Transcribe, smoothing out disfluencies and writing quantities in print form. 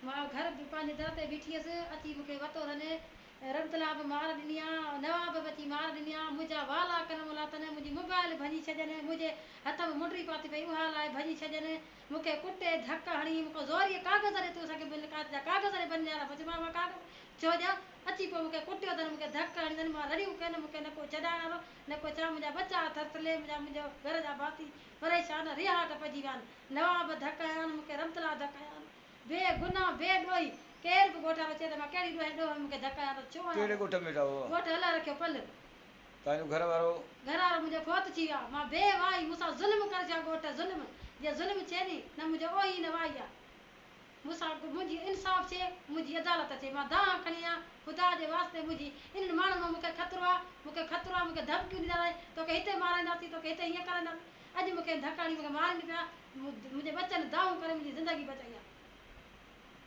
مان گهر پنهنجي در تي بيٺي هيس، اچي مون کي وتو اٿن. رحمت الله به مار ڏني آ، نواب به اچي مار ڏني آ، منهنجا والا ڪن مون لاٿن، منهنجي موبائل ڀڃي ڇڏين، منهنجي هٿ ۾ منڊري پاتي پئي اها لاهي ڀڃي ڇڏين، مون کي ڪٽي ڌڪ هڻي مون کي زوريء ڪاغذ ڏي تون اسان کي ملڪيت جا ڪاغذ ڏي بني وارا پڇيو مان ڪاغذ ڇو ڏيان، اچي پوء مون کي ڪٽيو اٿن، مون کي ڌڪ هڻي اٿن، مان رڙيون ڪين، مون کي نه ڪو ڇڏائڻ وارو نه ڪو ڇا، منهنجا ٻچا ٿرٿلي، منهنجا منهنجو گهر جا ڀاتي پريشان ريهاٽ پئجي ويا آهن، نواب ڌڪ هنيا آهن، مون کي رحمت الله ڌڪ هنيا آهن. بي گناهه بي ڏوهي ڪير به ڳوٺ وارو چئي ته مان ڪهڙي ڏوهه ڏوهه ۾ مون کي ڌڪ هنيا اٿس ڇو هنيا ڪهڙي اٿس؟ ڳوٺ ۾ ويٺا هئو؟ ڳوٺ الهه رکيو پل. توهان جو گهر وارو؟ گهر وارو منهنجو فوت ٿي ويو آ مان بي واهي مون سان ظلم ڪري ڇڏيو ڳوٺ ظلم جي ظلم ٿئي ني نه منهنجو اوهي نه واهي آ مون سان منهنجي انصاف ٿئي منهنجي عدالت ٿئي مان دانهن کڻي آيان خدا جي واسطي منهنجي انهن ماڻهن مان مون کي خطرو آ مون کي خطرو آ مون کي ڌمڪيون ڏيندا رهيا توکي هتي مارائينداسين توکي هتي هيئن ڪرائينداسين اڄ مون کي ڌڪ هڻي مون کي مارين پيا منهنجي ٻچن دانهون ڪري منهنجي زندگي بچائي آ.